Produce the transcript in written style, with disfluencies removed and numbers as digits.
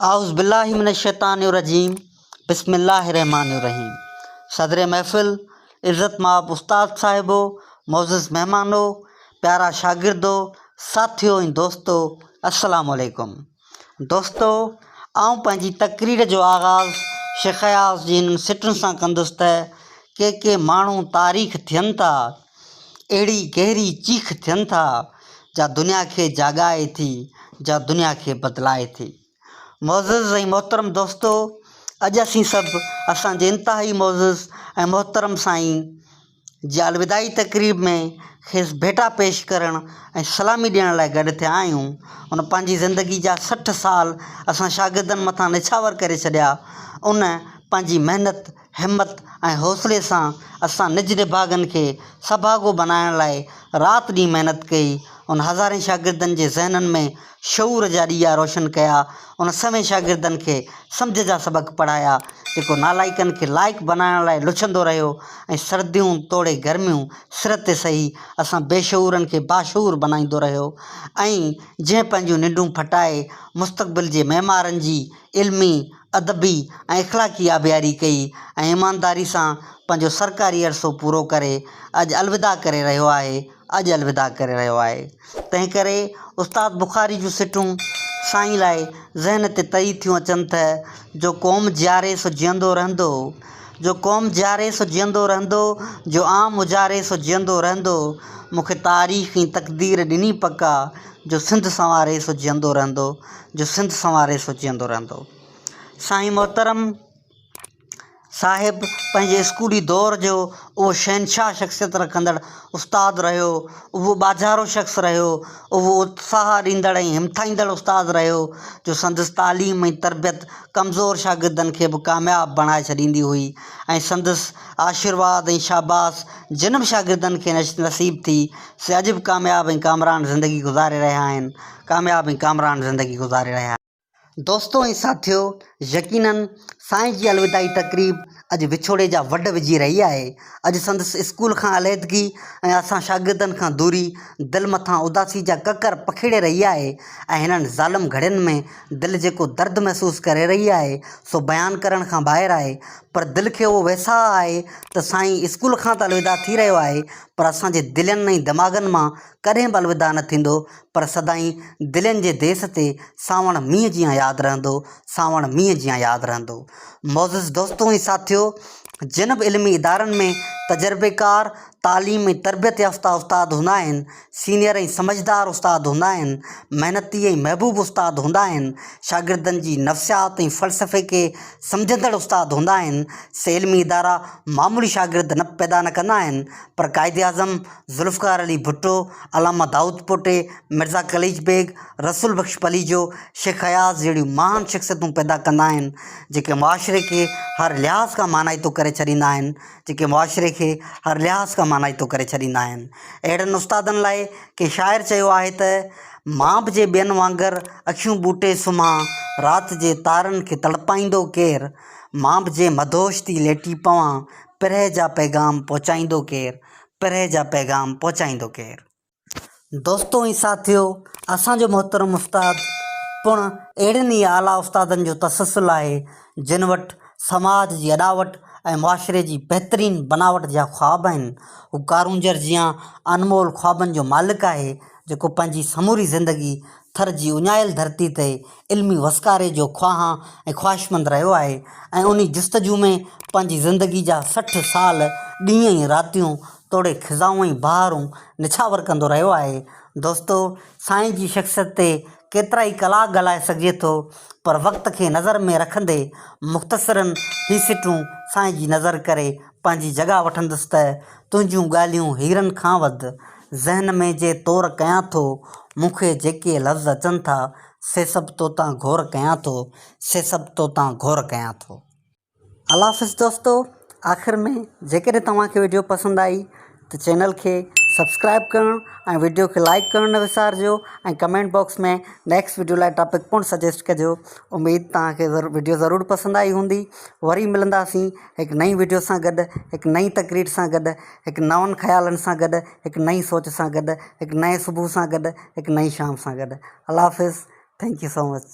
اعوذ بالله من الشيطان الرجيم بسم الله الرحمن الرحيم صدر محفل عزت ماب استاد صاحبو معزز مهمانو پيارا شاگردو ساٿيو ۽ دوستو السلام عليڪم دوستو آئون پنهنجي تقرير جو آغاز شيخ اياز جي هنن سٽن سان ڪندس ته ڪي ڪي ماڻهو تاريخ ٿين ٿا اهڙي گهري چيخ ٿين ٿا، جا دنيا کي جاڳائي ٿي، جا دنيا کي بدلائي ٿي. معزز ۽ محترم دوستو! اڄ اسين سڀ اسان جي انتهائي معزز ۽ محترم سائين جي الوداعي تقريب ۾ کيس ڀيٽا پيش ڪرڻ ۽ سلامي ڏيڻ لاء گڏ ٿيا آهيون. هن پنهنجي زندگي جا 60 سال اسان شاگردن مٿان نڇاور ڪري ڇڏيا. ان پنهنجي محنت، همت ۽ حوصلي سان اسان نج نڀاڳن کي سڀاڳو بنائڻ لاء رات ڏينهن محنت ڪئي. ان هزارين شاگردن جي ذهنن ۾ شعور جا ڏيئا روشن ڪيا. ان سوين شاگردن کي سمجهه جا سبق پڙهايا، جيڪو نالائقن کي لائق بنائڻ لاء لڇندو رهيو ۽ سرديون توڙي گرميون سر تي سهي اسان بي شعورن کي باشعور بنائيندو رهيو ۽ جنهن پنهنجون ننڊون ڦٽائي مستقبل جي معمارن جي علمي ادبي ۽ اخلاقي آبياري ڪئي ۽ ايمانداري سان پنهنجو سرڪاري عرصو پورو ڪري اڄ الوداع ڪري رهيو آهي اڄ الوداع ڪري رهيو آهي تنهن ڪري استاد بخاري جون سٽون سائين لاء ذهن تي تري ٿيون اچن ته جو قوم جياري سو جيئندو رهندو جو قوم جياري سو جيئندو رهندو جو عام اجاري سو جيئندو رهندو مون کي تاريخ ۽ تقدير ڏني پڪا جو سنڌ سنواري سو جيئندو رهندو جو سنڌ سنواري سو جيئندو رهندو. سائين محترم صاحب پنهنجي اسڪولي دور جو اهو شهنشاهه شخصيت رکندڙ استاد رهيو، اهو ٻاجهارو شخص رهيو، اهو اتساهه ڏيندڙ ۽ همٿائيندڙ استاد رهيو جو سندس تعليم ۽ تربيت ڪمزور شاگردن کي به ڪامياب بڻائي ڇڏيندي هئي ۽ سندس آشيرواد ۽ شاباس جن به شاگردن کي نصيب ٿي سي اڄ به ڪامياب ۽ ڪامران زندگي گذاري رهيا آهن. ڪامياب ۽ ڪامران زندگي گذاري رهيا آهن. دوستو ۽ ساٿيو يقينن سائين جي الوداعي تقريب اڄ وڇوڙي جا وڍ وجهي رهي آهي. اڄ سندس اسڪول کان عليحدگي ۽ اسان شاگردن کان دوري دل مٿان اداسي جا ڪڪر پکيڙي رهي آهي ۽ هنن ظالم گهڙين ۾ دل جيڪو درد محسوس ڪري رهي آهي سو بيان ڪرڻ کان ٻاهر آهي پر دل کي اهو ويساهه آهي ته سائين اسڪول کان ته الوداع ٿي رهيو آهي پر اسان جي دلين ۽ دماغن مان ڪڏهن به الوداع نه ٿيندو پر سدائين دلين جي ديس تي سانوڻ مينهن جيان ياد رهندو، سانوڻ مينهن جيان ياد رهندو. معزز دوستو ۽ ساٿيو! جن به علمي ادارن ۾ تجربيڪار، تعليم ۽ تربيت يافته استاد هوندا آهن، سينيئر ۽ سمجهدار استاد هوندا آهن، محنتي ۽ محبوب استاد هوندا آهن، شاگردن جي نفسيات ۽ فلسفي کي سمجهندڙ استاد هوندا آهن، سي علمي ادارا معمولي شاگرد نه پيدا نه ڪندا آهن پر قائداعظم ذوالفقار علي ڀٽو، علامه دائود پوٽي، مرزا قليچ بيگ، رسول بخش پليجو، شيخ اياز جهڙيون مهان شخصيتون پيدا ڪندا آهن، جيڪي معاشري کي هر لحاظ کان مانائتو ڪري ڇڏيندا آهن، جيڪي معاشري کي هر لحاظ کان مانائتو ڪري ڇڏيندا آهن. اهڙن استادن لاء ڪنهن شاعر چيو آهي ته، مان به جي ٻين وانگر اکيون ٻوٽي سمهان، رات جي تارن کي تڙپائيندو ڪير؟ مان به جي مدهوش ٿي ليٽي پوان، پرهه جا پيغام پهچائيندو ڪير؟ پرهه جا پيغام پهچائيندو ڪير؟ دوستو ۽ ساٿيو! اسان جو محترم استاد پڻ اهڙن ئي اعليٰ استادن جو تسلسل آهي، جن وٽ سماج جي اڏاوٽ ۽ معاشري جي بهترين بناوٽ جا خواب آهن. هو ڪارونجهر جيان انمول خوابن جو مالڪ آهي، جيڪو پنهنجي سموري زندگي ٿر جي اڃايل ڌرتي تي علمي وسڪاري جو خواهان ۽ خواهشمند رهيو آهي ۽ انهي جستجو ۾ پنهنجي زندگي جا 60 سال ڏينهن ۽ راتيون توڙي خزائون ۽ بهارون نڇاور ڪندو رهيو آهي. دوستو سائين جي شخصيت تي ڪيترائي ڪلاڪ ڳالهائي سگهجي ٿو پر وقت کي نظر ۾ رکندي مختصراً هي سٽون سائين جي نظر ڪري پنهنجي جڳهه وٺندس ته تنهنجون ڳالهيون هيرن کان وڌ ذهن ۾ جي تور ڪيان ٿو، مون کي جيڪي لفظ اچن ٿا، سي سڀ توتان گهور ڪيان ٿو، سي سڀ توتان گهور ڪيان ٿو. الله حافظ دوستو آخر ۾ جيڪڏهن توهان کي وڊيو پسند آئي ته چينل کي سبسڪرائب ڪرڻ ۽ وڊيو کي لائيڪ ڪرڻ نه وسارجو ۽ ڪمينٽ باڪس ۾ نيڪسٽ وڊيو لاء ٽاپڪ پڻ سجيسٽ ڪجو اميد توهان کي وڊيو ضرور پسند آئي هوندي وري ملنداسين هڪ نئين وڊيو سان گڏ هڪ نئين تقرير سان گڏ هڪ نون خيالن سان گڏ هڪ نئين سوچ سان گڏ هڪ نئين صبح سان گڏ هڪ نئين شام سان گڏ الله حافظ thank you so much.